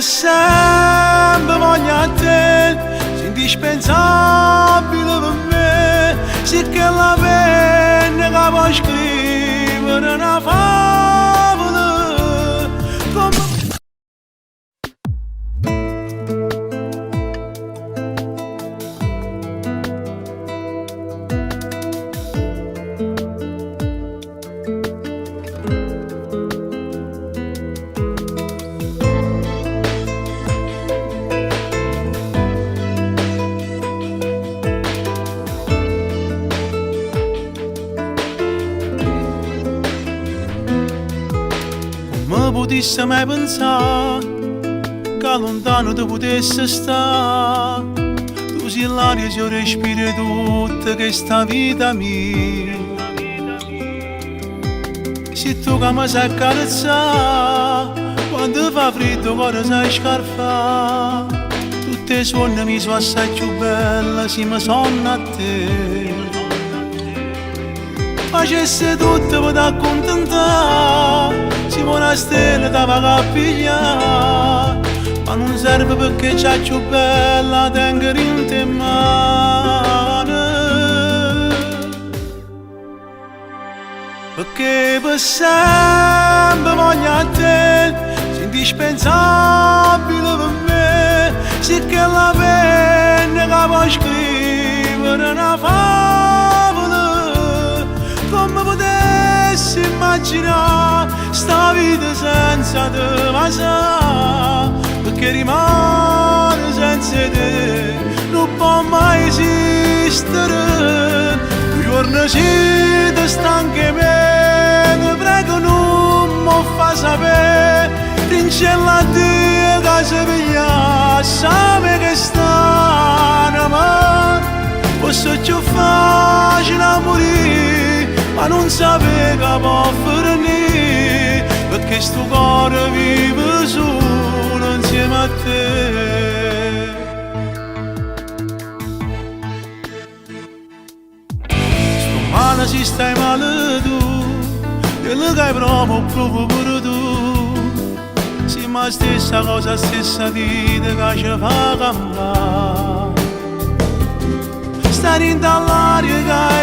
Perché per sempre voglio a te, sei indispensabile per me, sì che la penna che può scrivere una favola, come Come potesse mai pensare che lontano ti potesse stare? Tu sei l'aria che io respiro tutta questa vita mia. Sei tu che mi sai accarezzare, quando fa freddo cuore sai scarfare. Tutte le suone mi sono assai più belle se mi sonno a te. Facesse tutto per t'accontentare, se una stella ti va a pigliare, ma non serve perché c'è più bella tengo in te mano. Perché per sempre voglio a te, sei indispensabile per me, sì che la penna che può scrivere una favola, come potessi immaginare sta vita senza te vasà, perché rimane senza te, non può mai esistere. Un giorno siete stanchi me, ti prego non mi fa sapere, rincella a Dio che si piglia, sa che sta ma posso più facile a morire, ma non sapevo che può finire, perché sto cuore vive solo insieme a te. Sto male si stai male tu, quello che provo provo pure tu. Sì, ma stessa cosa, stessa vita che ci fa cambiare. Stare in dall'aria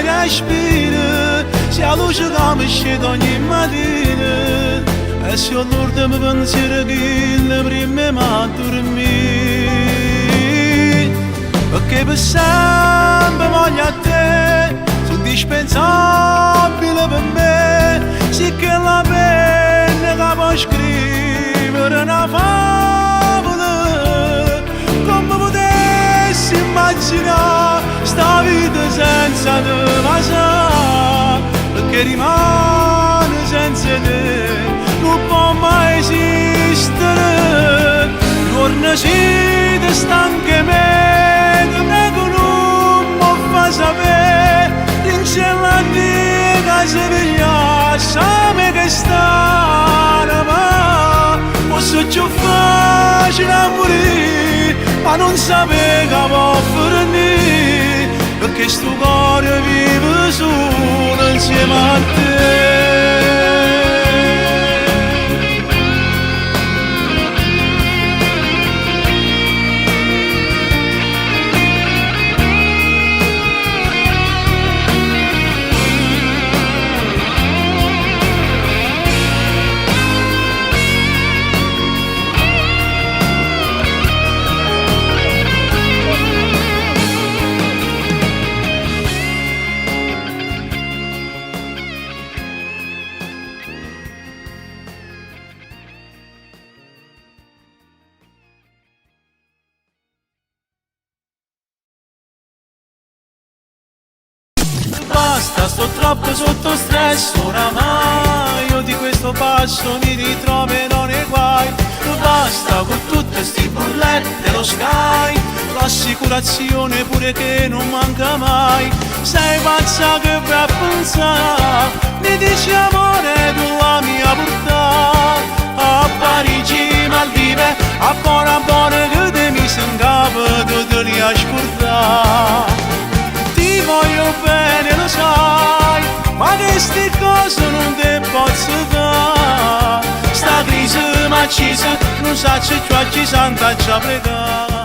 che respira, se la luce che mi scende ogni mattina, e se l'ultimo pensiero che le prime ma dormire. Perché per sempre voglio a te, sei indispensabile per me, sì che la penna che può scrivere una favola, come potessi immaginare sta vita senza te vasà, perché rimane senza te, non può mai esistere. Giorno siete stanche me, ti prego non mi fa sapere, rincella a Dio che si piglia, sa che sta ma posso più facile a morire, ma non sapevo che può finire, perché sto cuore vive solo insieme a te. Basta, sto troppo sotto stress oramai, io di questo passo mi ritroverò nei guai. Basta con tutte sti burlette, lo Sky, l'assicurazione pure che non manca mai. Sei pazza che vai a pensare, mi dici amore tu la mia portata. A Parigi, Maldive, a Bora Bora che te mi in capo, tu te li hai scordati. Ti voglio bene, lo sai, ma queste cose non te posso dare. Sta crisi mi m'ha acciso, nun saccio più a chi santa aggia pregà.